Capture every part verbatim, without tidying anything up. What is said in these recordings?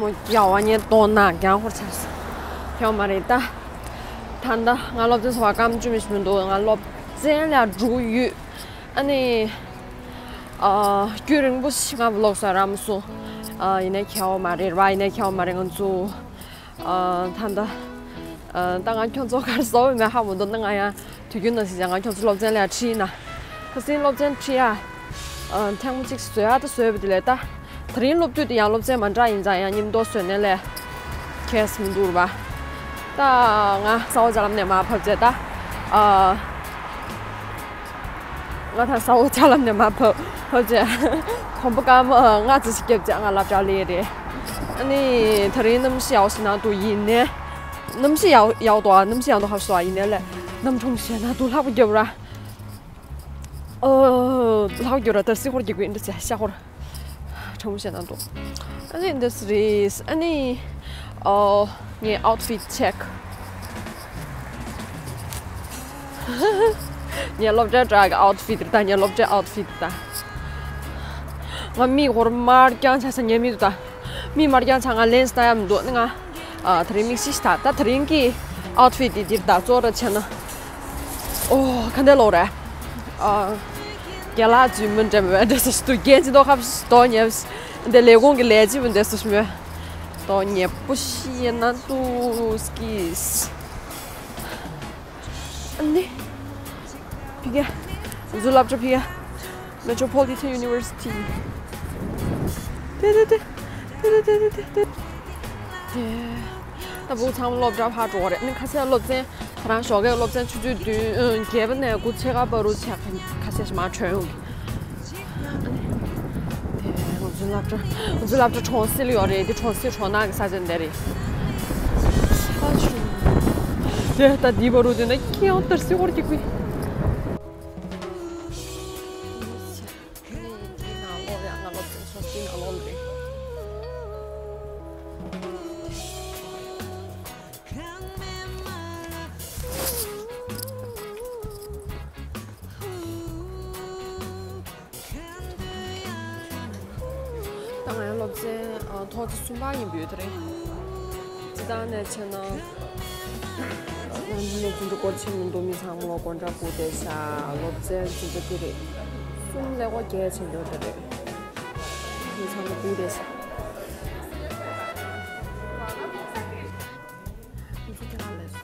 མོ་རྒྱ་བ་ཉེ་དོ་ན་རྒྱང་ཧོར་ཆགས་སོང་། ཁྱོད་མ་རེད་ད། ད་ལྟ་ང་སློབ་ཚན་སོང་བ་སྐམ་བཅུ་མི་ཞིག་མི་འདུག་ང་སློབ་ཚན་ལ་འགྲོ་ཡོད། ཨ་ནི། ཨ། རྒྱུན་རིང་པོ་ཞིག་ང་བི་ལོག་བཟོ་རག་མ་སོང་། ཨ། ཡིན་ནའི་ཁྱད་པར་མ་རེད་ར། ཡིན་ནའི་ཁྱད་པར་མ་རེད། ང་ཚོ། ཨ། ད་ལྟ། ཨ། ད་ང་ཁྱོད་ཚོ་གར་བཟོ་བའི་མེད་ཧ་མི་འདུག་ན། ང་ཡང་དུས་རྒྱུན་ནང་བཞིན་ང་ཁྱོད་ཚོ་སློབ་ཚན་ལ་ཁྲིད་ན། ཁ་སང་སློབ་ཚན་ཁྲིད་ཡ། ཨ། ཐེངས་མ་གཅིག་བཟོས་ཡ་ད་བཟོས་པ་དེ་ལས་ད། དེ་རིང་སློབ་དུས་དེ་ཡང་སློབ་ཚན་མ་འདྲ་ཡིན་ཙང་ཡང་མཉམ་དུ་བཟོས་ནས་ལས། ཁེས་མི་འདུག་ར། ད་ང་ས་འོག་ལྕགས་ལམ་ནས་མར་བབས་རྗེས་ད། ཨ། ང་ད་ས་འོག་ལྕགས་ལམ་ནས་མར་བབས་བབས་རྗེས། གོམ་པ་སྐར་མ་ལྔ་ཙམ་ཞིག་བརྒྱབ་རྗེས་ང་སློབ་གྲྭ་སླེབས་རེད། ཨ་ནི་དེ་རིང་གནམ་གཤིས་ཡག་ཞིག་ནང་དུ་ཡིན་ནས། གནམ་གཤིས་ཡག་ཡག་འདུག་ཨ། གནམ་གཤིས་ཡག་འདུག་ཧ་སོ་ཡིན་ནས་ལས། གནམ་གྲང་ཤས་ནང་དུ་ལྷགས་པ་བརྒྱབ་ར། ཨོ། ལྷགས་རྒྱུ་ར་ད་སི་ཧོར་གྱི་ཀུན་འདྲ་ཆེ་ཤ་ཧོར། དྲང་པོ་བཤད་ན་འདུག་ཨ་ནི་འདི་སི་རེད། ཨ་ནི། ཨོ། ངའི་ཨའུཊ་ཕིཊ་ཅེག་ངའི་སློབ་གྲྭའི་འདྲ་གི་ཨའུཊ་ཕིཊ་རེད་ད། ངའི་སློབ་གྲྭའི་ཨའུཊ་ཕིཊ་རེད་ད། ང་མིག་ཧོར་དམར་རྐྱང་ཆགས་ས་ཉན་མི་འདུག་ད། མིག་དམར་རྐྱང་ཆགས། ང་ལེན་སི་བཏགས་ཡ་མི་འདུག་ཨ་ནི་ང་། ཨ། དེ་རིང་མིག་ཤེལ་ཞིག་བཏགས། ད་དེ་རིང་གི་ཨའུཊ་ཕིཊ་འདི་འདིར་ད་གཙོ་བོ་ར་བྱས་ན། ཨོ། ག་འདྲ་ལོག་རེད། ཨ། རྒན་ལགས་ཚོས་མི་འདྲ་མི་འདྲ་སུ་ཞིག་འདུག་རྒན་གྱི་མདོག་ཁ་པོ་ཞིག་འདུག་ཉེ་བ་ཞིག་འདི་ལས་ཁུངས་ཀྱི་ལས་བྱེད་པ་འདྲ་སུ་ཞིག་མོད། འདུག་ཉེ་པོ་ཞིག་ཡིན་ན་འདུག་སྐྱིད། ཨ་ནི། ཕ་གི། ང་ཚོའི་སློབ་གྲྭ་ཕ་གི། Metropolitan University། ཏེ་ཏེ་ཏེ། ཏེ་ཏེ་ཏེ། ད་བུ་ཚང་མ་སློབ་གྲྭ་ཕར་འགྲོ་བ་རེད། ཨ་ནི་ཁ་སང་སློབ་ཚན་ད་རང་ཞོགས་ཀས་སློབ་ཚན་ཆུ་ཚོད་བདུན་བརྒྱད་པ་ནས་དགུ་ཕྱེད་ཀ་བར་དུ་ཆ་ཁ་ཤས་ཤིག་མར་བྱོན་ཡོང་གི། ཨ་ནི། དེ་ང་ཚོའི་སློབ་གྲྭ། ང་ཚོའི་སློབ་གྲྭ་གྲོང་གསེབ་ལ་ཡོད་རེད། དེ་གྲོང་གསེབ་གྲོང་ནག་གི་ས་ཆ་འདི་རེད། ཨ་ཆུ། དེ་ད་འདི་བར་དུ་དེ་ན་ཁྱེད་ཡང་ལྟར་སི་ཧོར་གྱི་ཁུལ། འདི་ནང་ལོགས་ཡང་ང་སློབ་ཚན་ཚོགས་འདི་ནང་ལོགས་རེད། ད་ང་ཡང་སློབ་ཚན་ཨ་ཐོག་བརྩེགས་གསུམ་པ་ཡིན་པའི་དེ་རེད། སྤྱིར་བཏང་ནས་བྱས་ན། ང་འདི་ནས་འཛིན་གྲྭ་སྐོར་ཆེན་མོ་འདུག་མི་ཚང་མ་སྒོ་འགྲམ་སྒུག་བསྡད་ཤག་སློབ་ཚན་འཛིན་གྲྭ་འདི་རེད། གསུམ་ཀླད་ཀོར་བརྒྱད་བྱེད་འདོད་དེ་རེད། མི་ཚང་མ་སྒུག་བསྡད་ཤག་ང་ཚོ་དེ་ག་ལས་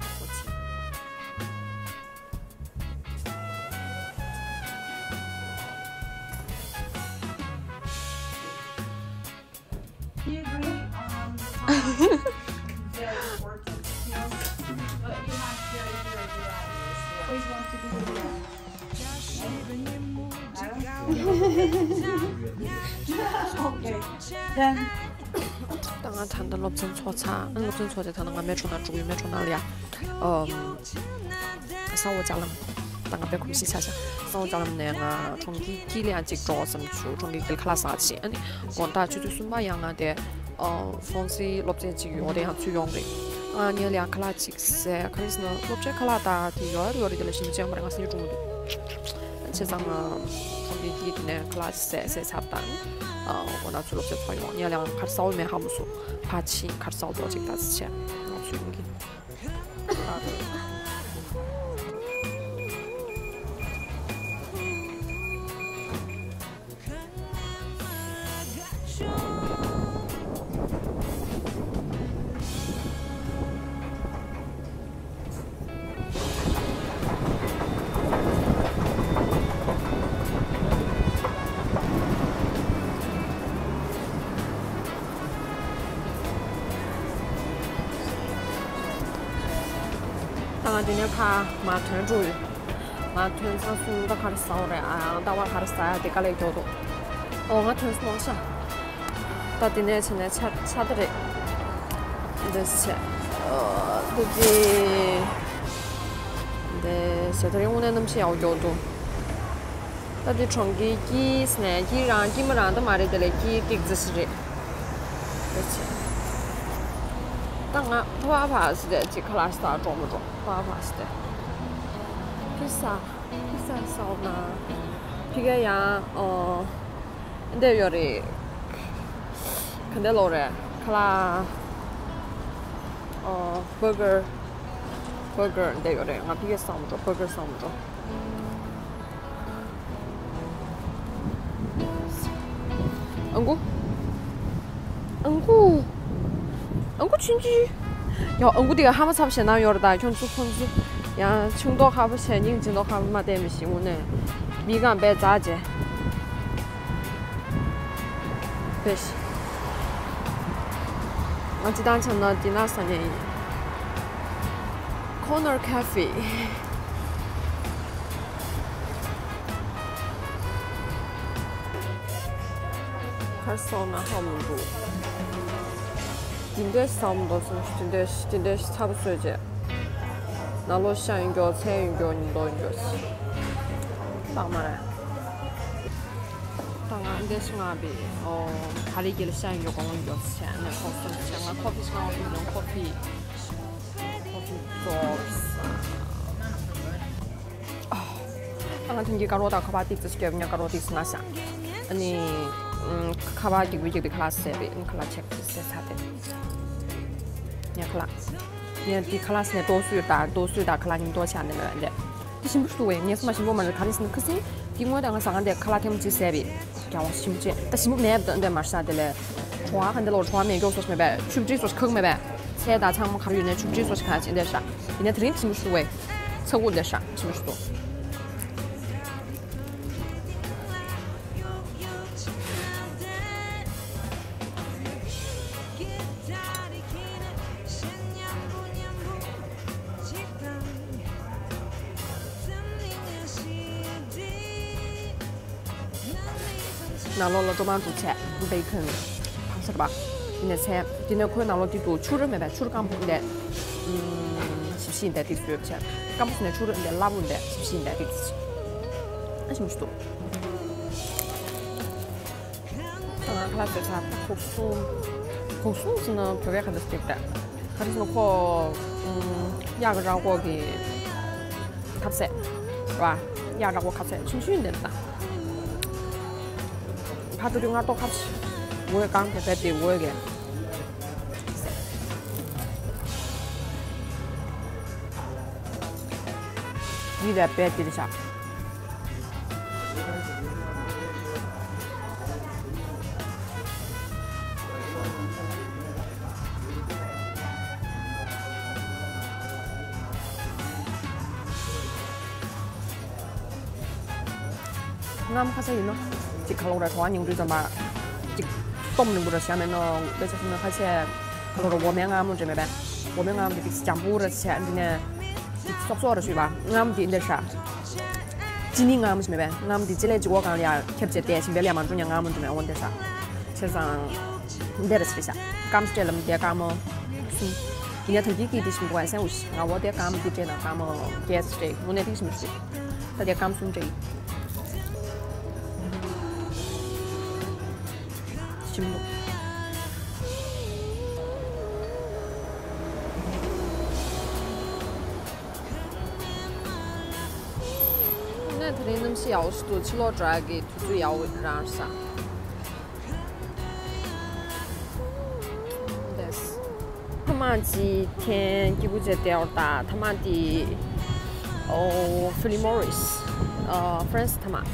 སོང་སྒོ་ཕྱེ། ད་ང་ད་ལྟ་སློབ་ཚན་ཚོགས་ཚར། ཨ་སློབ་ཚན་ཚོགས་ཏེ་ད་ལྟ་ང་མེ་ཊྲོ་ནང་འགྲོ་གི་ཡོད། མེ་ཊྲོ་ནང་ལ་ཡ། ཨམ། ས་འོག་ལྕགས་ལམ། ད་ང་དཔེ་གོམས་གཤིས་ཆགས་ཤག་ས་འོག་ལྕགས་ལམ་ནས་ང་གྲོང་ཁྱེར་དཀྱིལ་ལ་ཡང་གཅིག་འགྲོ་བསམ་བྱུང་། གྲོང་ཁྱེར་དཀྱིལ་ཁ་ལག་ཟ་ཆེད། ཨ་ནི་དགོང་དག་ཆུ་ཚོད་གསུམ་པ་ཡང་ང་དེ་ཨ་ཧྥོན་སིའི་སློབ་ཚན་གཅིག་ཡོད་རེད། ཡང་ཚུར་ཡོང་རེད། ཨ་ངས་ལ་ཡང་ཁ་ལག་གཅིག་ཟས། ག་རེ་ཟེར་ན་སློབ་གྲྭའི་ཁ་ལག་ད་དེ་ཡོད་རེད་ཡོད་རེད། དེ་ལ་ཞིམ་པོ་ཅང་མ་རེད། ང་སེམས་ཤུགས་བསྐྱུར་མི་འདུག་བྱས་ཙང་ང་གྲོང་ཁྱེར་དཀྱིལ་དེ་ནས་ཁ་ལག་ཟས་ཟས་ཚར་དང་། ཨ་དགོང་དག་ཚུར་སློབ་ཚན་ཚོགས་ཡོང་། ངས་ལ་ཡང་ག་རེ་ཟ་འོ་མེད་ཧ་མ་སོང་། ཕར་ཕྱིན་ག་རེ་ཟ་འོ་ཏོག་ཅིག་ད་ཅི་བྱས་ང་ཚུར་ཡོང་གི། ད་ང་འདི་ནས་ཕར་མར་ཐོན་འགྲོ་ཡོད། མར་ཐོན་ཚར་སོང་། ད་ག་རེ་ཟ་འོ་རེད། ཨ་ཡང་ད་བར་ག་རེ་ཟ་ཡ་དེ་དཀའ་ལས་ཁྱོག་འདུག་ཨོ་ང་ཐོན་སོང་ཤག་ད་འདི་ནས་བྱས་ནས་ཆ་ཆ་ད་རེད། འདི་བྱས། ཨ་འདི་འདི་བྱས། ད་རིང་དངོས་གནས་གནམ་གཤིས་ཡག་པོ་ཁྱོག་འདུག་ད་འདི་གྲོང་ཁྱེར་དཀྱིལ་ཟེར་ནས་དཀྱིལ་རང་དཀྱིལ་མ་རང་ད་མ་རེད། དེ་ལས་དཀྱིལ་ཏིག་ཙི་ཞིག་རེད། འདི་བྱས། ད་ང་ཕ་བ་ཕ་ཟེར་ཏེ་ཅིག་ཁ་ལག་ཞིག་ད་འགྲོ་མི་འགྲོ། ཕ་བ་ཕ་ཟེར་ཏེ། ཕི་ས། ཕི་ས་ཟ་འོ་ན། ཕི་ག་ཡང་ཨོ། འདི་ཡོད་རེད། ག་འདྲ་ལོག་རེད། ཁ་ ལ། ཨོ། བྷར་གར། བྷར་གར་འདི་ཡོད་རེད། ང་ཕ་གིར་བསམ་འགྲོ། བྷར་གར་བསམ་འགྲོ། ཨང་ཀུ། ཨང་ཀུ། ཨང་ཀུ་ཆུང་ཆུང་། ཡ། ཨང་ཀུ་དེ་ག་ཧ་མ་ཚབ་ཞེ་ན་ཡོད་རེད། ད་ཁྱོད་ཚོ་ཁོང་ཚོ་ཡང་ཆུང་མདོག་ཁ་པོ་བྱས། སྙིང་རྗེ་མདོག་ཁ་པོ་མ་བསྟན་པའི་ཞིག་དངོས་གནས་མི་གང་བས་འཛག་བྱས། བེ་ཤི། ང་སྤྱི་བཏང་ཆ་ན་ཌི་ནར་ཟ་ནས་ཡིན། Corner Cafe། ཁར་སོང་ན་ཧ་མི་འདུག་འདི་འདྲས་བསམ་འདུག་སོང་། འདི་འདྲས་འདི་འདྲས་ཚ་པོ་བཟོས་རྗེས། ནང་ལོགས་ཤ་ཡོད་མགྱོགས། ཚལ་ཡོད་མགྱོགས། ཉིན་ཐོ་ཡོད་མགྱོགས། ལྷག་མ་རེད། ད་ང་འདི་ཞིག་ང་བི་ཨོ། ག་རེ་གྱི་ལ་ཤ་ཡོད་མགྱོགས། གོང་ཡོད་མགྱོགས་བྱས་ནས་ཁོ་སོང་བྱས། ང་ཁོ་ཕི་ཞིག་ང་བི་ཡོང་། ཁོ་ཕི། ཁོ་ཕི་ཙོགས། ཨ། ང་ཐེངས་ཀྱི་དཀར་པོ་དང་ཁ་པར་ཏིག་ཙམ་ཞིག་སྐྱོབ། ཉ་དཀར་པོ་ཏིག་ཙམ་ང་ཤ། ཨ་ནི། ཁ་པར་གྱི་བི་གྱི་ཁ་ལག་ཟས་རེད། ཁ་ལག་ཆེག་ཟས་ཚ་དེ། ཉ་ཁ་ལག་ཉ་དེ་ཁ་ལག་ཟས་ནས་ཏོག་སུ་དང་ཏོག་སུ་དང་ཁ་ལག་ཉིན་ཐོ་ཆགས་ནས་མེད་པ་འདི། དེ་ཞིམ་པོ་ཞིག་འདུག་བས། ངས་སུ་མ་ཞིམ་པོ་མ་རེད། ག་རེ་ཟེར་ན་ཁ་སང་དེ་དངོས་དང་ང་ཟ་ཁང་དེ་ཁ་ལག་ཐེངས་གཅིག་ཟས་པས་ཀྱང་ཞིམ་བྱས། ད་ཞིམ་པོ་མེད་པ་འདི་མ་ཤ་དེ་ལས། གྲོང་བ་ག་འདི་ལོ་གྲོང་བ་མེད་མགྱོགས་སོགས་མེད་པས། ཆུ་བྲིས་སོགས་ཁག་མེད་པས། ཚལ་དང་ཚང་མ་ག་རེ་ཡོད་ནས་ཆུ་བྲིས་སོགས་ཁག་ཅིག་འདི་ཤ། ཡིན་ན་དེ་རིང་ཞིམ་པོ་ཞིག་འདུག་བས། ཚ་ཁུག་འདི་ཤ་ཞིམ་པོ་ཞིག་འདུག་ནང་ལོགས་ལ་ཀྲོ་མ་འབྲུ་ཆས། བེ་ཁོན། ཕག་ཤར་བ། ཡིན་ནས་ཚལ། དེ་ནས་ཁོའི་ནང་ལོགས་དེ་དུ་ཕྱུར་མེད་པས། ཕྱུར་སྐམ་པོ་འདི། ཞིབ་ཞིབ་འདི་ཏིག་ཙམ་བྱས། སྐམ་པོ་ཟེར་ནས་ཕྱུར་འདི་སླ་པོ་འདི་ཞིབ་ཞིབ་འདི་ཏིག་ཙམ། ཨ་ཞིམ་ཞིག་འདུག་ང་ཁ་ལག་ཟས་ཚར། གོག་སུ། གོག་སུ་ཟེར་ན་བོད་སྐད་ག་འདྲ་ཟེར་ད། ག་རེ་ཟེར་ན་ཁོ། ཨུམ། གཡག་གི་ར་མགོ་གི་ཁ་ཟས། ར། གཡག་ར་མགོ་ཁ་ཟས་ཆུང་ཆུང་འདི་ད། ཕ་ཏུ་རི་ང་ཏོ་ཁ་ཟས། འོད་གང་གི་བེད་དེ་འོད་གི། འདི་ལ་བེད་དེ་རེད་ཤག་ངམ་ཁ་ཤས་ཡིན་ནོ། ཅིག་ཁ་ལོ་ར་གྲོ་བ་ཉུང་འདྲུས་ཙམ་པ། ཅིག་སྟོམ་རིང་པོ་ར་བཞག་མེད་ནོ། དཔེ་ཆ་སོང་ན་ཁ་ཤས་ཁ་ལོ་ར་འོ་མའི་མངར་མོ་འདྲ་མེད་པས། འོ་མའི་མངར་མོ་དེ་ཅིག་འཇམ་པོ་ར་བྱས། འདི་ནས་ཅིག་སོག་སོག་ར་ཞུས་པ། མངར་མོ་དེ་འདིར་ཤ། ཅི་ནི་མངར་མོ་ཞིག་མེད་པས། མངར་མོ་དེ་ཅི་ལས་ཅིག་འོ་གང་ལ་ཡ་ཁྱབ་བྱས་ཏེ་ཞིམ་པའི་ལས་མ་འགྲོ་ཉ་མངར་མོ་འདྲ་མེད་འོ་འདིར་ཤ། བྱས་ཙང་། འདི་ར་ཞིག་རེད་ཤག་སྐམ་སྤྲད་ལམ་དེ་སྐམ་མོ། སུམ། ཡིན་ན་ཐོ་གི་གི་དེ་ཞིམ་པོ་བ་སེང་འུ་ཤི། ང་འོ་དེ་སྐམ་དེ་སྤྲད་ན་སྐམ་མོ་གེ་སི་སྤྲད་དངོས་གནས་དེ་ཞིམ་ཞིག་ད་དེ་སྐམ་སུམ་སྤྲད་ཡིན། ཞིམ་འདུག་ངས་དེ་རིང་གནམ་གཤིས་ཡག་པོ་ཞིག་འདུག་ཕྱི་ལོགས་འགྲོ་གི་དུས་ཚོད་ཡག་པོ་རང་ཤག་འདེས། ཐ་མག་ཅིག་འཐེན། སྐྱིད་པོ་བྱས་བསྡད་ཡོད་ད། ཐ་མག་དེ། ཨོ། ཕི་ལིབ་མོ་རིས། ཨ། ཧྥ་རན་སི་ཐ་མག་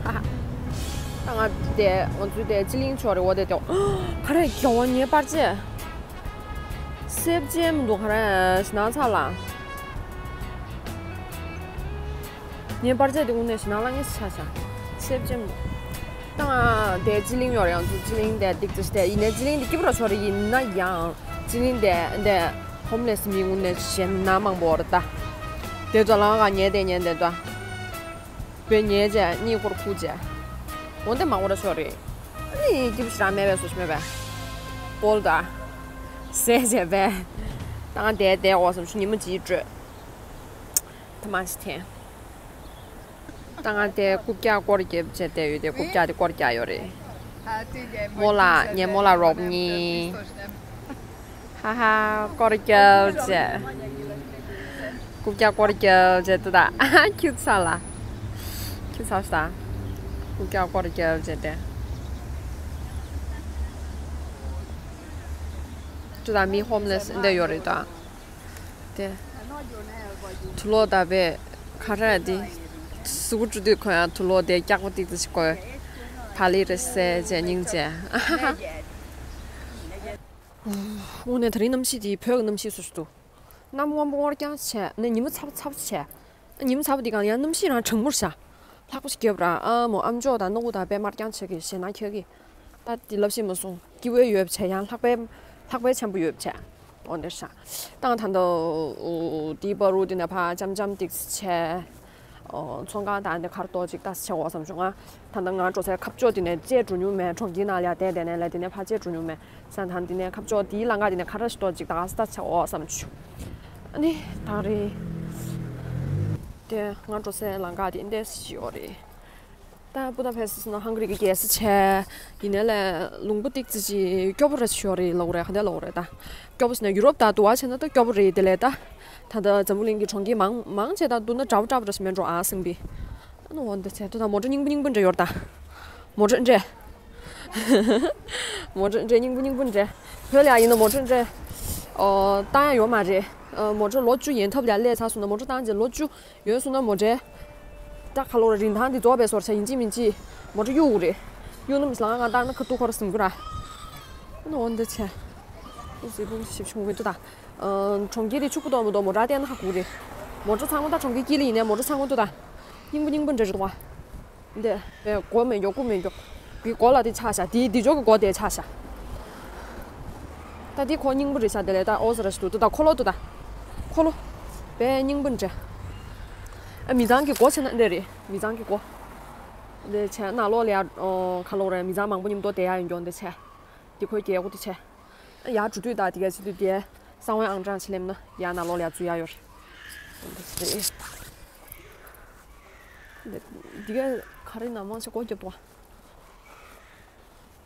ཧ་ཧ། ད་ང་དེ་ང་ཚོའི་དེ་སྤྱི་གླིང་ཕྱོགས་རེད་འོ་དེ་དེ། ག་རེ་རྒྱལ་བ་ངའི་པར་ཆས། སེབ་ཅན་མི་འདུག་ག་རེ་ཞེ་ན་ཚ་ལ། ངའི་པར་ཆས་དེ་དངོས་གནས་ཞེ་ན་ལ་ངས་ཆ་ཆ། སེབ་ཅན་མི་འདུག་ད་ང་དེ་སྤྱི་གླིང་ཡོད་རེད། ང་ཚོ་སྤྱི་གླིང་དེ་ཏིག་ཙམ་ཞིག་དེ་ཡིན་ནའི་སྤྱི་གླིང་དེ་སྐྱིད་པོ་ར་ཆོག་རེད། ཡིན་ན་ཡང་སྤྱི་གླིང་དེ་འདི་ཧོམ་ལེ་སི་མི་དངོས་གནས་ཞེ་ན་མང་པོ་རེད་ད། དེ་ཚོ་ལ་ང་ཉལ་དེ་ཉལ་དེ་ད། བོད་ཉལ་བྱས་གཉིད་ཁུག་ཁུག་བྱས། འོན་ཏེ་མང་པོ་ར་ཆོག་རེད། ཨ་ནི་སྐྱིད་པོ་ཞེ་དྲག་མེད་པས་བཟོ་ཞིག་མེད་པས། སྤོལ་ད། ཟས་བྱས་པས། ད་ང་དེ་དེ་འོ་བསམ་ཞུ་ཉི་མ་གཅིག་སྤྲོད། ཐ་མག་ཅིག་འཐེན། ད་ང་དེ་རྐུབ་བཀྱག་སྐོར་རྒྱབ་བྱས་བསྡད་ཡོད་དེ། རྐུབ་བཀྱག་དེ་སྐོར་རྒྱག་ཡོད་རེད། མོ་ལ་ངས་མོ་ལ་རོགས་གཉིས། ཧ་ཧ། སྐོར་རྒྱབ་བྱས། རྐུབ་བཀྱག་སྐོར་རྒྱབ་བྱས་ཏེ་ད། ཁྱུ་ཚ་ལ། ཁྱུ་ཚ་ས། རྐུབ་བཀྱག་སྐོར་རྒྱབ་བྱས་ཏེ། ད་མི་ཧོམ་ལེ་སི་འདི་ཡོད་རེད་ད། དེ། དུག་ལོག་ད་བས་ཁ་ར་དེ། གཟུགས་པོ་བཀྲུ་དུས་ཁོ་ཡང་དུག་ལོག་དེ་སྐྱག་པ་ཏིག་ཏིག་ཅིག་གོ། བ་ལི་རེ་སེ་ཅེ་སྙིང་རྗེ། དངོས་གནས་ད་རིང་གནམ་གཤིས་དེ་བོད་ཀྱི་གནམ་གཤིས་སུ་ཞིག་འདུག་གནམ་སྔོན་པོ་སྔོ་སྐྱང་བྱས་ནས་ཉི་མ་ཚ་པོ་ཚ་པོ་བྱས། ཉི་མ་ཚ་པོ་འདི་གང་ཡང་གནམ་གཤིས་རང་གྲང་མོར་བྱ། ལྷགས་པོ་ཞིག་རྒྱབ་ར་ཨ་མོ་ཨམ་ཅོག་དང་སྣ་ཁུག་དང་པད་དམར་རྐྱང་བྱེད་ཀྱི་ཞེ་ན་ཁྱོད་ཀྱིས། ད་འདི་ལབ་ཤེས་མ་སོང་སྐྱིད་པོ་ཡོད་བྱས་ཡང་ལྷག་པའི་ལྷག་པའི་ཆེན་པོ་ཡོད་བྱས། འོ་འདིར་བྱ། ད་ང་ད་ལྟ་འདི་པ་རུ་འདི་ནས་ཕ་འཇམ་འཇམ་ཏིག་བྱས། ཚོང་ཁང་དང་འདི་ཁར་ཏོག་ཅིག་ཏག་ཆེ་འོ་བསམ་བྱུང་ང་། ད་ལྟ་ང་འགྲོ་སའི་ཁ་ཕྱོགས་འདི་ནས་བཅད་འགྲོ་མྱོང་མེད། གྲོང་ཁྱེར་ནང་ལ་ཡ་བསྡད་བསྡད་ནས་ལ་འདི་ནས་ཕ་བཅད་འགྲོ་མྱོང་མེད། ས་དང་འདི་ནས་ཁ་ཕྱོགས་འདིའི་ལམ་ཁ་འདི་ནས་ཁ་ར་ཞིག་ཏོག་ཅིག་ཏག་ཏག་ཆེ་འོ་བསམ་བྱུང་། ཨ་ནི་ད་རེས་དེ་ང་འགྲོ་སའི་ལམ་ཁ་འདི་འདྲ་ཞིག་ཡོད་རེད། ད་བུ་ད་ཕེ་སི་ན་ཧང་གི་རི་གི་རྒྱལ་ས་ཆེ། ཡིན་ནའི་ལས་ལུང་པ་ཏིག་ཙི་ཅིག་སྐྱོ་པོ་ར་ཞིག་ཡོད་རེད་ལབ་རེད་ག་འདྲ་ལབ་རེད་ད། སྐྱོ་པོ་ཟེར་ན་ཡུ་རོབ་དང་དུ་བ་བྱས་ན་ད་སྐྱོ་པོ་རེད་དེ་ལས་ད། ད་ད་འཛམ་བུ་གླིང་གི་གྲོང་ཁྱེར་མང་མང་ཆེ་ད་འདུག་ན་འདྲ་པོ་འདྲ་པོ་ར་ཞིག་མེད་འགྲོ་ཨ་སེང་པི། ཨ་ནི་འོ་འདི་ཚེ་ད་ད་མོ་ཊ་རྙིང་པ་རྙིང་པ་འདྲ་ཡོད་རེད་ད། མོ་ཊ་འདྲ། མོ་ཊ་འདྲ་རྙིང་པ་རྙིང་པ་འདྲ། བོད་ལ་ཡིན་ན་མོ་ཊ་འདྲ། ཨོ་བཏང་ཡ་ཡོད་མ་རེད། ཨ་མོ་ཊ་ལོ་བཅུ་ཡན་ཐབས་ལ་སླེབས་ཚར་སོང་ན་མོ་ཊ་བཏང་རྗེས་ལོ་བཅུ་ཡོལ་སོང་ན་མོ་ཊའི། ད་ཁ་ལོ་ར་རིན་ཐང་འདི་རྫོགས་པའི་བཟོ་འདྲ་ཡིན་གཅིག་མིན་གཅིག་མོ་ཊ་གཡུག་དགོས་རེད། གཡུག་ན་མི་ལང་ང་བཏང་ན་ཁ་ཐུག་ཁོ་ར་ཟིན་གི་ར། ཨ་ནི་འོ་འདི་བྱས། ཨུ་ཟི་བུ་ཞིབ་ཆུང་གི་འདུག་ད། ཨ་གྲོང་ཁྱེར་རེ་ཕྱུག་པོ་འདུག་མི་འདུག་མོ་ཊ་བལྟས་ན་ཧ་གོ་གི་རེད། མོ་ཊ་ཚང་མ་ད་གྲོང་ཁྱེར་དཀྱིལ་ལ་ཡིན་ནའི་མོ་ཊ་ཚང་མ་འདུག་ད། རྙིང་པ་རྙིང་པ་འདྲ་རེད་འདུག་བ། འདི། བས་མགོ་མེད་མགྱོགས་སྐུ་མེད་མགྱོགས། འདི་མགོ་ལ་དེ་ཆགས་ཤག་འདི་འདི་ཕྱོགས་ཀྱི་མགོ་དེ་ཆགས་ཤག་ད་འདི་ཁོ་རྙིང་པ་རེད་ཤག་དེ་ལས་ད་ཨོ་ཟེར་ར་ཞིག་འདུག་ད་འཁོར་ལོ་འདུག་ད། འཁོར་ལོ། བས་རྙིང་པ་འདྲ། ཨ་མི་ཚང་གི་སྒོ་ཕྱེ་ན་འདི་རེད་མི་ཚང་གི་སྒོ། འདི་བྱས་ནང་ལོགས་ལ་ཡ་ཨོ་ཁ་ལོག་རེད་མི་ཚང་མང་པོ་མཉམ་དུ་བསྡད་ཡ་ཡོད་མགྱོགས་འདི་བྱས། འདི་ཁོའི་རྒྱལ་སྒོ་འདི་བྱས། ཨ་ཡ་འགྲོ་དུས་ད་འདི་ག་ཚོད་དུས་དེ་གསང་བའི་ཨང་གྲངས་ཕྱེ་ལེམ་ན་ཡ་ནང་ལོགས་ལ་ཡ་འཛུལ་ཡ་ཡོད་རེད། འདི་རེད། འདི་ག་ག་རེ་ན་མང་ཆེ་སྒོ་རྒྱབ་འདུག་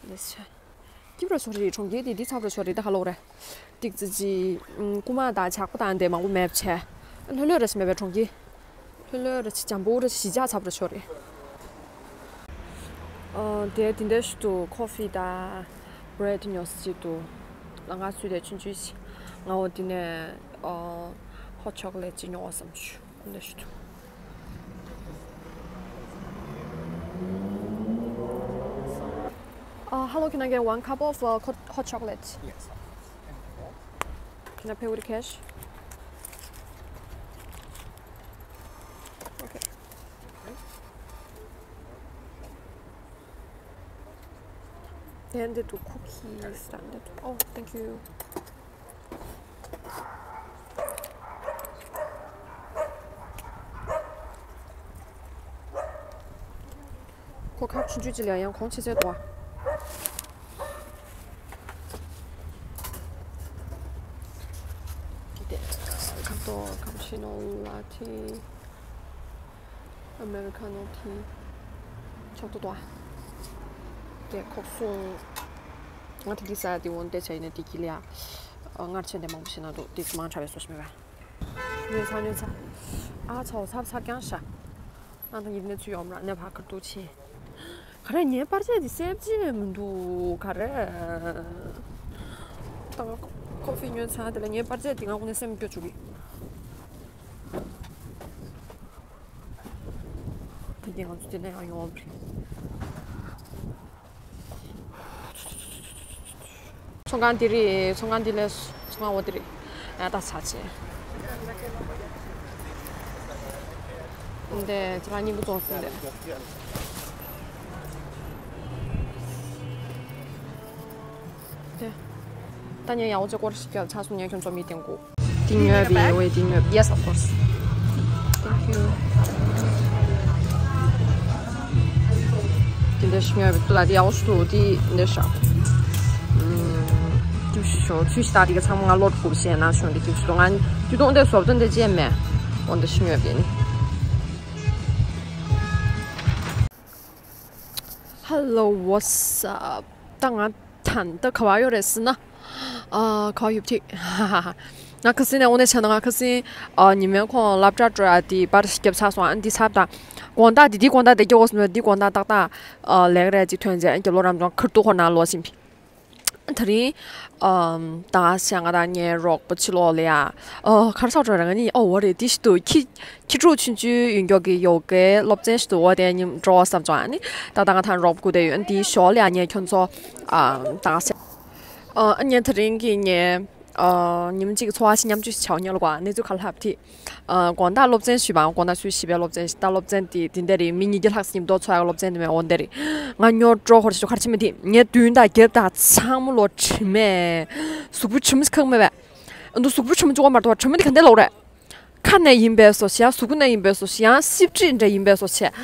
བ། འདི་ཆ། སྐྱིད་པོ་ར་ཤོར་རེད་གྲོང་ཁྱེར་དེ་འདི་ཚབ་ར་ཤོར་རེད་ད་ཧ་ལོ་རེད། ཏིག་ཙི་ཅི། རྐུ་མ་དང་ཇག་པ་དང་དེ་མང་པོ་མེད་བྱས། ལྷོད་ལྷོད་ར་ཞིག་མེད་པའི་གྲོང་ཁྱེར། ལྷོད་ལྷོད་ར་ཞིག་འཇམ་པོ་ར་ཞིག་གཞིས་ཆགས་ཚབ་ར་ཤོར་རེད། ཨ་དེ་དེ་འདྲ་ཞིག་ཏུ་ཁོ་ཕི་དང་བྷི་རེད་ཉོ་སི་ཅིག་ཏུ། ལ་ང་ཚོས་དེ་ཆུང་ཆུང་ཞིག་ང་འོ་དེ་ནས་ཨ་ཧོ་ཊི་ཆོ་ཀོ་ལེ་ཊི་ཅིག་ཉོ་བ་བསམ་བྱུང་། Uh, hello, can I get one cup of uh, hot, hot chocolate? Yes. Can I pay with cash? Okay. Then the two cookies and the two, oh, thank you. ཁོ་ཁ་ཆུང་ཆུང་ཅིག་ལ་ཡང་གོང་ཆེ་ཆེ་འདུག་བ། ཁ་པ་ཆི་ནོ་ལ་ཏེ། ཨ་མེ་རི་ཁ་ནོ་ཏི། ཆོག་ཏུ་དོ། དེ་ཁོག་སོང་། ང་དེ་དུས་ས་དེ་འོན་ཏེ་ཆ་ཡིན་ན་དེ་གི་ལ་ཡ། ཨ་སྔར་ཆེན་དེ་མང་པོ་ཞིག་ན་འདུག་དེ་མང་ཆ་བའི་སོ་ཞིག་མེད་པ། ཉོས་ཚར་ཉོས་ཚར། ཨ་ཚ་བོ་ཚབ་ཚ་རྐྱང་ཤ། ཨ་ད་ཡིན་ནས་ཚུ་ཡོམ་ར་ནས་ཕ་ཁར་ཏུ་ཆེ། ག་རེ་ངའི་པར་ཆས་འདི་སེབ་ཅི་མི་འདུག་ག་རེ། ད་ང་ཁོ་ཕི་ཉོས་ཚར་དེ་ལ་ངའི་པར་ཆས་འདི་ང་ཁོ་ནས་སེམས་སྐྱོ་བཅུག་གི། ད་གིན་ང་ཚོ་དེ་ནས་ཡང་ཡོང་བ་རེད། ཚོང་ཁང་འདི་རེད། ཚོང་ཁང་འདི་ལས་ཚོང་ཁང་འོ་དེ་རེད། ཨ་ད་ཚ་ཆེ། འདི་ཚོང་ཁང་སྙིང་པོ་བཙོང་ཟིན་འདི། དེ། ད་ཉན་ཡག་པོ་ཅིག་སྐོར་ཞིག་རྒྱབ་ཚར་སོང་ཉན་ཁྱོད་ཚོ་མི་བསྟན་གོ། དེ་ཉོས་པའི་འོ་དེ་ཉོས། Yes, of course. Thank you. དེ་འདྲ་ཞིག་ཉོས་པའི་ཏུ་ལ་དེ་ཡག་པོ་ཞིག་འདུག་དེ་འདྲ་ཞིག་ཨུམ། དུས་ཤོ་དུས་ཤི་ད་དེ་ག་ཚང་མ་ང་ལོ་དགུ་བཤད་ན་ཤོང་དེ་དུས་ཤི་ང་དུས་ཐོང་དེ་བཟོ་དོན་དེ་ཅེས་མེད། འོ་འདྲ་ཞིག་ཉོས་པའི་ནི། Hello, what's up? ད་ང་ད་ད་ག་བ་ཡོད་རེད་ཟེར་ན། ཨ་ག་བ་ཡོད་ཐིག་ང་ཁ་སང་ནས་དངོས་གནས་བྱས་ན་ང་ཁ་སང་ཨ་ཉི་མའི་ཁོང་སློབ་གྲྭ་འགྲོ་ཡ་དེ་པར་ཞིག་བརྒྱབ་ཚར་སོང་། ཨ་འདི་ཚར་ད། དགོང་དག་དེ་དེ་དགོང་དག་དེ་སྐྱོ་བོ་སོང་། འདི་དགོང་དག་ཏག་ཏག་ཨ་ལེགས་རེད་ཅིག་ཐོན་རྗེས་རྒྱབ་ལོགས་རམ་ཅོང་ཁིར་ཏུ་ཁོ་ན་ལོ་ཕྱིན་པི། དེ་རིང་ཨམ་ད་ཤ་ང་དང་ངའི་རོགས་པ་ཕྱི་ལོགས་ལ་ཡ། ཨོ་གར་སོག་འགྲོ་ར་ང་གཉིས་ཨོ་བོ་རེད་དེ་ཞིག་ཏུ་ཁྱི་ཁྱི་ཕྲུག་ཆུང་ཆུང་ཡོན་ཀྱོག་གི་ཡོ་གའི་སློབ་ཚན་ཞིག་ཏུ་འོ་དེ་ཉིན་འགྲོ་བསམ་བྱུང་ཨ་ནི་ད་ད་ང་དང་རོགས་པ་སྐུ་དེ་ཡོད་དེ་ཞོར་ལ་ཡ་ངས་ཁྱོད་ཚོ་ཨམ་ད་ཤ་ཨ་ངས་དེ་རིང་གི་ངའི་ཨ་ཉིན་གཅིག་འཚོ་བ་ཞིག་མཉམ་སྤྱོད་ཞིག་བྱའོ་ཉོ་ལ་གོ་གནས་ཚུལ་ག་ལབ་དེ། ཨ་དགོང་དག་སློབ་ཚན་ཞུས་པའང་དགོང་དག་སུས་ཞིབ་པའི་སློབ་ཚན་ཞིག་ད་སློབ་ཚན་དེ་དེ་འདྲ་རེད། མི་ཉིས་བརྒྱ་ལྷག་ཙམ་མཉམ་དུ་འཚོགས་ཡག་སློབ་ཚན་དེ་མེད་འོ་འདྲ་རེད། ང་སྨྱོ་སྤྲོ་ཧོར་ཞོ་གར་ཕྱིན་མ་དེ་ངས་མདུན་དང་རྒྱབ་དང་ཚང་མ་ལོ་དྲི་མས། གཟུགས་པོ་དྲི་མ་ཁག་མེད་པས། འདུག་གཟུགས་པོ་དྲི་མ་བཅུག་པ་མ་གཏོགས་དྲི་མ་དེ་ག་འདྲ་ལོག་རེད། ཁ་ནས་ཡིན་པའི་བཟོ་ཞིག་ཡང་གཟུགས་པོ་ནས་ཡིན་པའི་བཟོ་ཞིག་ཡང་སིབ་ཁྲིད་འདྲ་ཡིན་པའི་བཟོ་ཞིག་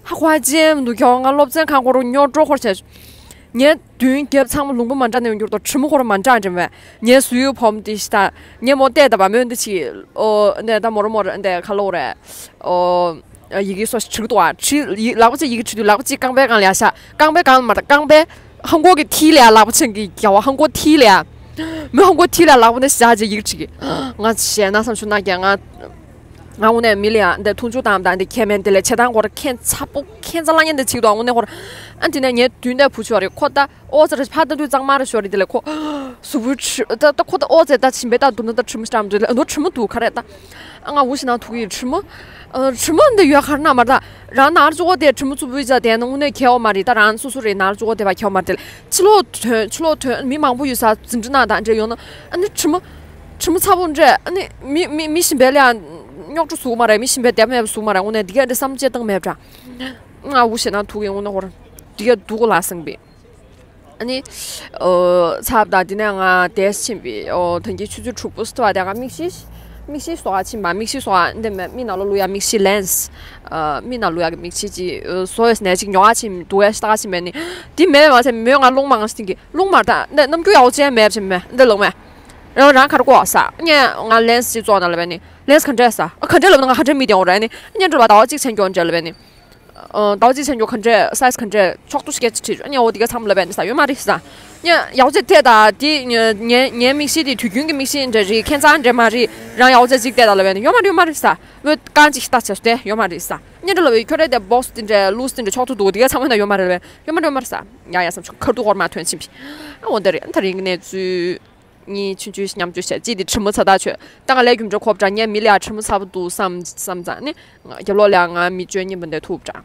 ཧ་གོ་ཅན་མི་འདུག་ཁྱོད་ང་སློབ་ཚན་ཁང་སྐོར་སྨྱོ་སྤྲོ་ཧོར་བྱས། ངའི་མདུན་རྒྱབ་ཚང་མ་ལུང་པ་མ་འདྲ་ནས་ཡོང་རྒྱུར་དོ་དྲི་མ་ཧོར་མ་འདྲ་འདྲ་མེད། ངའི་གཟུགས་ཡུལ་བོམ་དེ་ཤི་ད། ངས་མོ་བལྟས་ད་བ་མོས་འདི་ཆི། ཨོ་འདི་ད་མོ་ར་མོ་ར་འདི་ཁ་ལོ་རེད། ཨོ་ཡི་གེ་སོ་ཞིག་བྲིས་འདུག་ཨ། བྲིས་ཡི་ལག་པ་ཅིག་ཡི་གེ་བྲིས་དུས་ལག་པ་ཅིག་རྐང་པའི་སྒང་ལ་ཡ་ཤ། རྐང་པའི་སྒང་ལ་མ་རེད་རྐང་པའི་ཧང་གོ་གི་མཐིལ་ལ་ཡ་ལག་པ་ཅིག་གི་རྒྱ་བ་ཧང་གོ་མཐིལ་ལ་ཡ། མོ་ཧང་གོ་མཐིལ་ལ་ཡ་ལག་པ་འདི་བཞག་ཅིག་ཡི་གེ་བྲིས་གི་ང་ཞེད་ན་བསམ་ཞུ་ན་རྒྱ་ང་། ང་དངོས་གནས་མི་ལ་ཡང་འདི་མཐོང་ཆུང་བཏང་དང་འདི་ཁྱད་མེད་འདི་ལས་བྱེད་སྟངས་སྐོར་ཁྱད་མཚར་པོ་ཁྱད་མཚར་ལ་ཉན་འདི་བྱེད་འདུག་དངོས་གནས་ཁོ་ར། ཨ་འདི་ནས་ངའི་མདུན་དེ་བུ་ཆོ་རེད་ཁོ་ད་ཨོ་ཙི་རེད་ཕ་ད་དུས་གཙང་མ་རེད་ཞོ་རེད་འདི་ལས་ཁོ། གཟུགས་པོའི་ཁྲི་ད་ད་ཁོ་ད་ཨོ་ཙི་ད་ཞིམ་པའི་ད་འདུག་ན་ད་ཁྲི་མོ་ཤི་ཏམ་འདུག་ལ་འདུག་ཁྲི་མོ་འདུག་ག་རེད་ད། ཨ་ང་འུ་ཞིག་ན་ཐུག་གི་ཁྲི་མོ། ཁྲི་མོ་འདི་ཡོད་ག་རེ་ན་མ་རེད་ད། རང་ནར་ཅོ་གོ་དེ་ཁྲི་མོ་ཚུ་བུ་ཅག་དེ་ནི་དངོས་གནས་ཁྱད་འོ་མ་རེད་ད་རང་སོ་སོ་རེད་ནར་ཅོ་གོ་དེ་བ་ཁྱད་འོ་མ་རེད་དེ་ལས་ཕྱི་ལོག་ཐོན་ཕྱི་ལོག་ཐོན་མི་མང་པོ་ཡོད་ས་འཛིན་གྲྭ་ནང་དང་འདྲེ་ཡོང་ན་ཨ་ནི་ཁྲི་མོ། ཁྲི་མོ་ཚ་པོ་འདྲས་ཨ་ནི་མི་མི་མི་གཞན་པའི་ལ་ཡང་རྙོག་དྲ་བཟོ་གི་མ་རེད། མི་གཞན་པའི་བདེ་མེད་པ་བཟོ་གི་མ་རེད། དངོས་གནས་འདི་ག་འདྲ་བསམ་བློ་བཏང་མེད་པ་འདྲ། ང་འུ་ཞེ་ན་ཐུག་གི་དངོས་གནས་ཧོར་འདི་ག་སྡུག་གོ་ལ་སེང་པི། ཨ་ནི་ཚབ་དང་འདི་ནས་ང་དེས་ཕྱིན་པི་ཨོ་ད་གི་ཆུ་ཚོད་དྲུག་པོ་སྟོ་བ་དེ་ང་མིག་ཤེལ་མིག་ཤེལ་བཟོ་ག་ཕྱིན་པ་མིག་ཤེལ་བཟོ་ག་འདི་མེད་མི་ནང་ལོགས་ལུས་ཡ་མིག་ཤེལ་ལེན་སི། མི་ནང་ལུས་ཡ་གི་མིག་ཤེལ་ཅིག་བཟོ་ཡ་ནས་ཅིག་ཉོ་ག་ཕྱིན་འདུག་ཡ་ཤི་ད་ག་ཕྱིན་པས་ནི་འདི་མེད་པས་མ་ཚད་མོས་ང་རླུང་མང་ཞིག་གི་རླུང་མར་ད་འདི་རྣམ་འགྱུར་ཡག་པོ་ཅན་མེད་ཕྱིན་མེད་འདི་ལོག་མེད། རང་རང་ག་རེ་གོ་ས་ངས་ང་ལེན་སི་ཅིག་བཙོང་ན་ལབ་པས་ནི། ལེན་སི་ག་འདྲས་ས། ཨ་ག་འདྲས་ལབ་ན་ང་ག་འདྲས་མི་དེ་འོང་རེད་ནི། ཉན་འགྲོ་བ་ཟླ་བ་གཅིག་ཆན་གྱོན་འདྲས་ལབ་པས་ནི། ཨ་ཟླ་བ་གཅིག་ཆན་གྱོན་ག་འདྲས་སའི་ཛི་ག་འདྲས་ཕྱོགས་བསྡུ་ཞིག་སྐད་ཆ་དྲིས་ཨ་ཉན་འོ་དེ་ག་ཚང་མ་ལབ་པས་ནི་ས་ཡོད་མ་རེད་ས། ཉན་ཡག་ཚད་དེ་ད་དེ་ཉན་ཉན་ཉན་མིག་ཤེལ་དེ་དུས་རྒྱུན་གྱི་མིག་ཤེལ་འདྲ་རེད་ཁྱད་མཚར་འདྲས་མ་རེད་རང་ཡག་ཚད་ཅིག་བལྟས་ད་ལབ་པས་ནི་ཡོད་མ་རེད་ཡོད་མ་རེད་ས། བོད་རྐང་གཅིག་ལྟ་བྱས་སུ་དེ་ཡོད་མ་རེད་ས། ཉན་འདྲ་ལབ་པས་ཁྱོད་རེད་དེ་བོག་སི་དེ་འདྲས་ལུས་དེ་འདྲས་ཕྱོགས་བསྡུ་འདུག་དེ་ག་ཚང་མ་ཡོད་མ་རེད་ལབ་པས་ཡོད་མ་རེད་ཡོད་མ་རེད་ས། ཡ་ཡ་བསམ་བྱུང་ཁ་རྡུང་ཧོར་མ་ཐོན་ཕྱིན་པས། ཨ་འོ་འདི་རེད་ད་རིང་གི་གནས་ཚུལ། གཉིས་ཆུང་ཆུང་མཉམ་སྤྱོད་བྱས་གཅིག་དེ་དྲི་མ་ཚ་ཐག་ཆོད་ད་ང་ལས་རྒྱུ་འབྲས་ཁོབ་དྲ་ངས་མི་ལ་ཡ་དྲི་མ་ཚ་པོ་འདུག་བསམ་བསམ་ཙང་ནི་རྒྱབ་ལོགས་ལ་ཡ་ང་མི་སྤྱོད་སྙིང་པོ་འདི་ཐུབ་དྲ་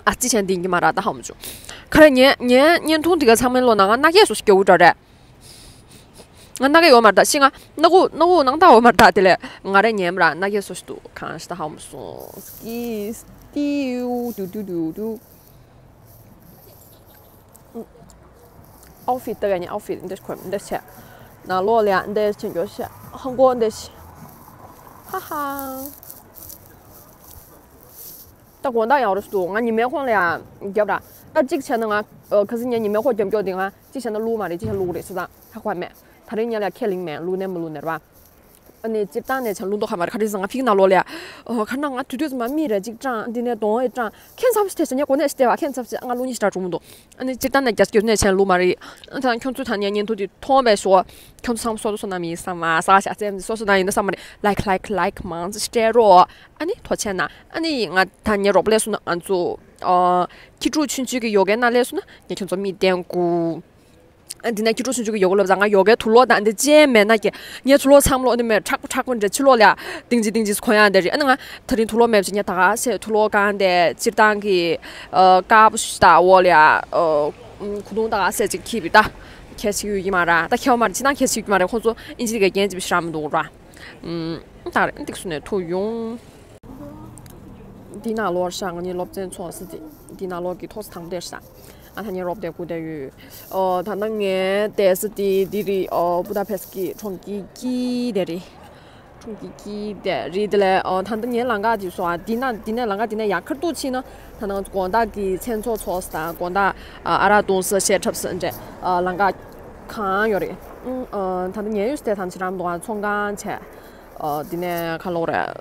ཨ་ཙི་ཆེན་འདིང་གི་མ་ར་ད་ཧ་མ་བྱུང་ཁ་ར་ངས་ངས་བརྙན་ཐུང་འདི་ག་ཚང་མའི་ལོ་ན་ང་སྣ་སྐྱེས་སོ་སྐྱེ་བོ་འདྲ་རེད། ང་སྣ་སྐྱེས་ཡོད་མ་རེད་ད་ཤི་ང་སྣ་ཁུག་སྣ་ཁུག་ནང་ལྟ་ཡོད་མ་རེད་ད་དེ་ལས་ང་རེ་ངའི་མ་ར་སྣ་སྐྱེས་སོ་ཞིག་འདུག་གང་ཞིག་ད་ཧ་མ་སོང་སྐྱིས་ཏིའུ་ཏུ་ཏུ་ཏུ་ཏུ། ཨའུ་ཕིད་ལྟ་ག་ནི་ཨའུ་ཕིད་འདི་ཁོས་འདི་བྱས། ནང་ལོགས་ལ་ཡང་འདི་བྱེད་འགྱོ་བྱས། ཧང་གོ་འདི་བྱས། ཧ་ཧ། ད་དགོང་དག་ཡག་རུ་སུ་འདུག་ང་ཉི་མའི་ཁོང་ལ་ཡང་རྒྱབ་ར། ད་གཅིག་བྱས་ན་ང་ཁ་སང་ཉིན་ཉི་མའི་ཁོག་རྒྱབ་འགྱོ་དེ་ང་གཅིག་བྱས་ན་བླུག་མ་རེད་གཅིག་བྱས་ན་བླུག་རེད་སུ་དང་ཧ་གོ་མེད། ད་རིང་ཉལ་ལ་ཁས་ལེན་མེད་བླུག་ནས་མི་བླུག་ནས་ར། ཨ་ནི་སྤྱིར་བཏང་ནས་བྱས་བླུག་མདོག་ཁ་མ་རེད་ག་རེ་ཟེར་ང་ཕིག་ནང་ལོགས་ལ་ཡ། ཨོ་ཁ་ན་ང་དུས་དུས་ཙམ་མ་མི་རེ་གཅིག་སྤྲང་འདི་ནས་གདོང་ཨེ་སྤྲང་ཁྱེད་ཚབ་ཤི་ཐེ་ཤ་ཉེ་གོ་ནས་ཤི་ཐེ་བ་ཁྱེད་ཚབ་ཤི་ཨ་ང་བླུག་ཉི་ཤི་དྲག་གྲུང་མི་འདུག་ཨ་ནི་སྤྱིར་བཏང་ནས་རྒྱ་སྐྱོར་ནས་བྱས་བླུག་མ་རེད། ཨ་ད་ཁྱོད་ཚོས་ད་ངའི་བརྙན་ཐུང་འདི་མཐོང་བའི་ཞོར་ཁྱོད་ཚོ་ཚང་མ་སོ་སོ་སོ་ན་མི་བསམ་མ་ས་ཤ་ཙེམ་སོ་སོ་ན་ཡིན་ན་བསམ་མ་རེད་ལའིཀ་ལའིཀ་ལའིཀ་མང་ཙི་སྤྲད་རོགས། ཨ་ནི་ཐུགས་རྗེ་ཆེ་གནང་། ཨ་ནི་ང་ད་ངའི་རོགས་པ་ལས་སུ་ན་ང་ཚོ་ཨ་ཁྱི་ཕྲུག་ཆུང་ཆུང་གི་ཡོ་གའི་ནང་ལས་སུ་ན་ངས་ཁྱོད་ཚོ་མིག་བསྟན་དགོས། ཨ་འདི་ནས་ཁྱི་ཕྲུག་ཆུང་ཆུང་གི་ཡོ་ག་སློབ་ཚན་ང་ཡོ་གའི་དུག་ལོག་དང་འདི་ཅན་མེད་ན་ཀྱེ། ངའི་དུག་ལོག་ཚང་མ་ལོག་ནི་མེད་མཁྲེགས་པོ་མཁྲེགས་པོ་འདྲ་ཕྱི་ལོགས་ལ་ཏིང་ཅི་ཏིང་ཅི་གོན་ཡག་འདི་རེད། ཨ་ནི་ང་ད་རིང་དུག་ལོག་མེད་པ་ཅིག་ངས་ད་ག་སེ་དུག་ལོག་གང་དེ་སྤྱིར་བཏང་གི་ཨ་དཀར་པོ་ཞིག་དང་འོག་ལ་ཡ་ཨ་གོས་ཐུང་ད་ག་སེ་ཅིག་འཁྱེར་བི་ད་ཁྱད་ཅིག་ཡོད་ཀྱི་མ་རེད། ད་ཁྱད་པར་མ་རེད། ཅི་ན་ཁྱད་ཅིག་ཡོད་ཀྱི་མ་རེད། ཁོང་ཚོ་ཨིན་ཇི་གི་རྒྱན་ཅིག་བཤད་མི་འདུག་ར། ཨུམ། ད་རེད་འདི་སུ་ནས་ཐུག་ཡོང་། འདི་ནང་ལོགས་ཤག་ང་གཉིས་སློབ་ཚན་ཚོགས་ས་དེ། འདི་ནང་ལོགས་ཀྱི་ཐོག་ས་དང་པོ་དེར་ཤག་ང་ད་ངའི་རོགས་དེ་སྐུ་དེར་ཡོད། ཨོ་ད་ནང་ངའི་བསྡད་ས་དེ་འདི་རེད། ཨོ་བུ་ད་ཕེ་སི་ཀི་གྲོང་ཁྱེར་དཀྱིལ་དེ་རེད། གྲོང་ཁྱེར་དཀྱིལ་དེ་རེད། དེ་ལས་ཨོ་ད་ལྟ་ངའི་ལམ་ཁ་དེ་སོ་ཨ་འདི་ན་འདི་ནས་ལམ་ཁ་འདི་ནས་ཡར་ཁ་ཐུག་ཕྱིན་ན་ད་ནང་དགོང་དག་གི་མཚན་ཚོགས་ཚོགས་ས་དང་དགོང་དག་ཨ་ཨ་རག་བཏུང་ས་གཞས་འཁྲབ་ས་འདྲ་ལམ་ཁ་གང་ཡོད་རེད། ཨུ་ཨ་ད་ལྟ་ངའི་ཡུལ་དེ་ཐམས་ཅད་རང་དུ་ཨ་ཚོང་ཁང་བྱས། ཨ་དེ་ནས་ཁ་ལོ་རེད།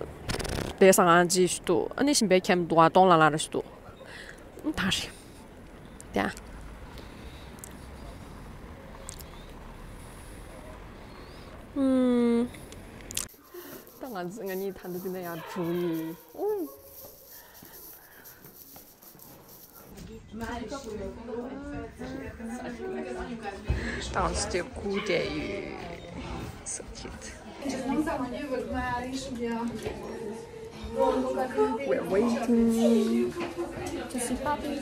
དེ་ས་ང་ཅི་ཞུ་དུ་ཨ་ནི་ཞིམ་པའི་ཁྱིམ་དུ་ཨ་སྟོང་ལ་ལ་རེ་ཞུ་དུ་ཨུ་ད་རེད། དེ་ཨ་ཨུམ། ད་ང་ང་གཉིས་ད་འདི་དེ་ནས་ཡང་འགྲོ་ཡི་ཨུམ། Downstairs cool day. So cute. We're waiting to see puppies.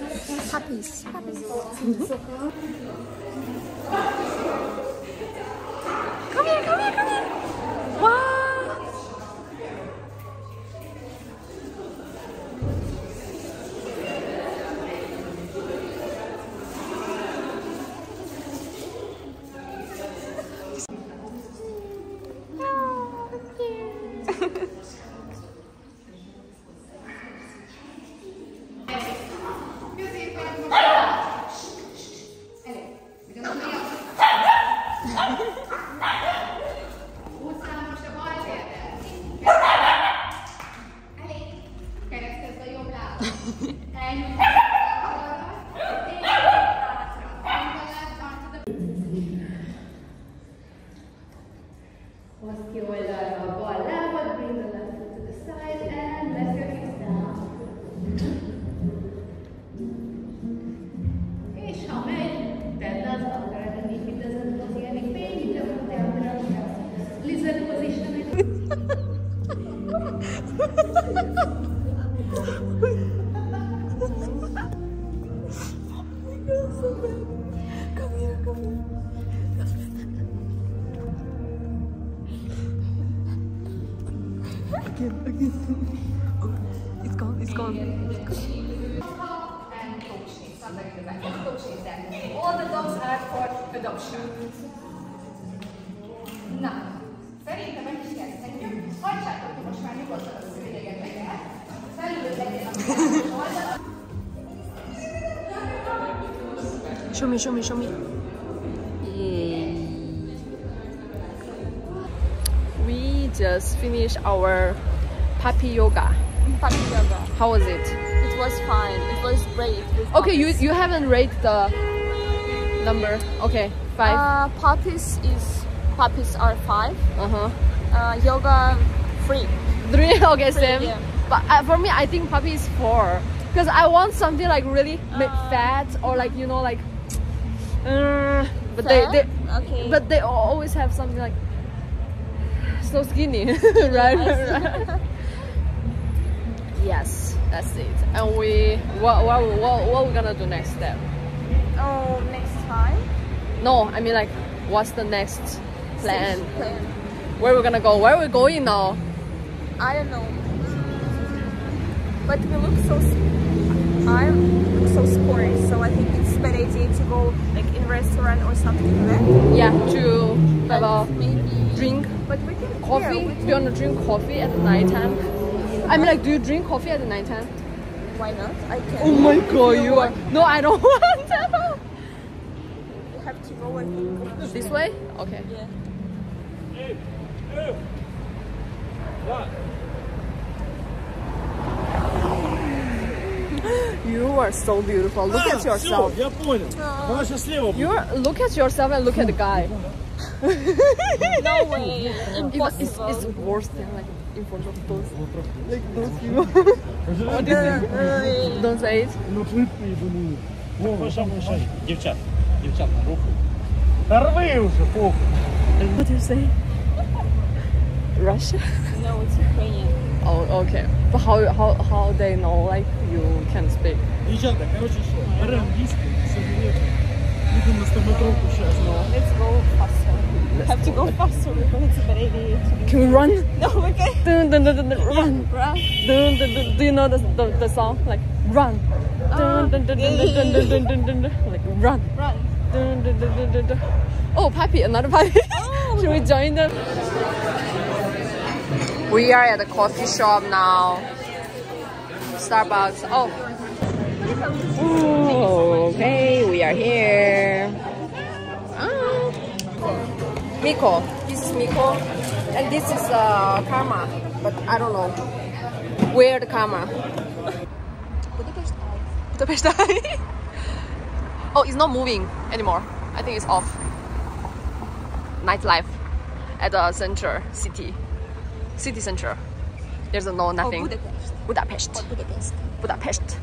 Puppies. Puppies. Come here, come here, come here. Wow. Let's give it a go. Left foot, bring the left foot to the side and let your hips down. Hey, Shaman, that does not hurt. And if it doesn't cause you any pain, you can put the other arm down. Lizard position. Come here, come here. Again, again. Oh, it's gone, it's gone. All the dogs are for adoption. Now, Show me, show me, show me. Yay. We just finished our puppy yoga. Puppy yoga. How was it? It was fine. It was great with Okay, you puppies. You haven't rate the number. Okay, five. Uh, puppies is puppies are five. Uh-huh. Uh, yoga three. Three? Okay, Three, same. Yeah. But uh, for me, I think puppy is four. Because I want something like really ma- Uh, fat or like, you know, like. Uh, but they, Fat? they, Okay. but they always have something like so skinny, right? Yes. Yes, that's it. And we, what, what, what, what are we gonna do next step? Oh, next time? No, I mean like, what's the next plan? Plan. Where are we gonna go? Where are we going now? I don't know. But we look so, s- I look so sporty, so I think it's a bad idea to go like in restaurant or something like that. Yeah, to have But a maybe drink. But we can Coffee? Yeah, we Do you want to drink coffee at the night time? I mean, like, do you drink coffee at the night time? Why not? I can. Oh my god, you are. No, I don't want to. We have to go, I think. This way? Okay. Yeah. You are so beautiful. Look at yourself. Я понял. Она сейчас слева будет. You're, look at yourself and look at the guy. No way. It's, it's, it's Impossible. Worse than like in front of those, like those people. What do you think? Don't say it. Ну, ты ебаный. Девчат, девчат, на руку. Да рви уже, похуй. What do you say? Russia? No, it's Ukrainian. Oh, okay. But how, how, how they know, like, you can speak? Девчата, короче, что? Берем диски, все билеты. Идем на стоматологию сейчас. Let's go faster. Have to go faster because it's a bad idea to be Can we run? No, we can't. Dun, dun, dun, dun, dun, run. Run. Dun, dun, dun, do you know the, the, the song? Like, run. Dun, dun, dun, dun, dun, dun, dun, dun, dun, dun, like, run. Run. Dun, dun, dun, dun, dun, dun. Oh, puppy, another puppy. Oh. Should we join them? We are at the coffee shop now. Starbucks. Oh. Ooh, okay, we are here. Ah. Miko. This is Miko. And this is uh, Karma. But I don't know. Where the Karma? Budapest. Budapest. Oh, it's not moving anymore. I think it's off. Nightlife at the center city. City center. There's no nothing. Oh, Budapest. Budapest. Budapest. Budapest.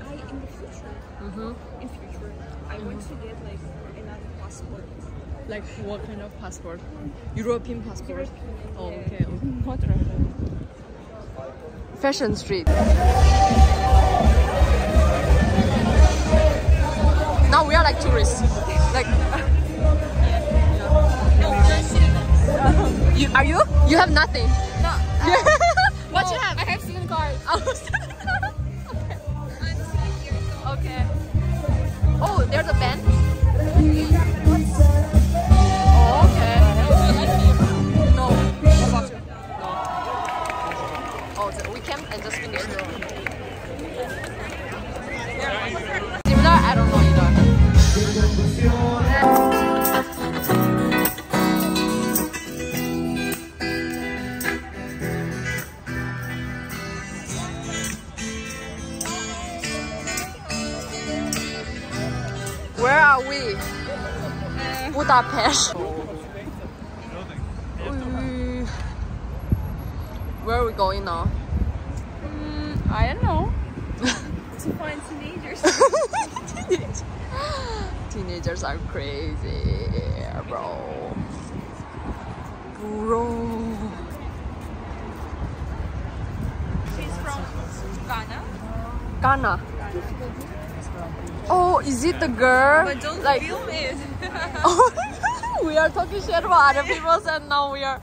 I in the Like what kind of passport? European passport. Oh, okay. Fashion Street. Now we are like tourists. Like, you, are you? You have nothing. No. What you have? I have student card. Oh, okay. Oh, there's a band. Oh, okay. No. No. Oh, so we came and just finished. Similar, I don't know either. Where are we? Budapest. Where are we going now? Mm, I don't know. To find teenagers. Teenagers are crazy, bro. Bro. She's from Ghana. Ghana. Oh, is it the girl? But don't like film it. Oh, we are talking shit about other people, and now we are.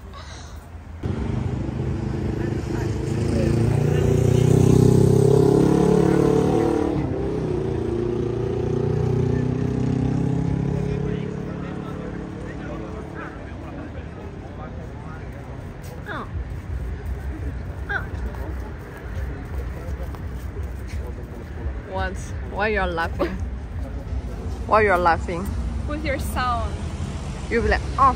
What? Why you're laughing? Why you're laughing? With your sound. You'll be like, oh.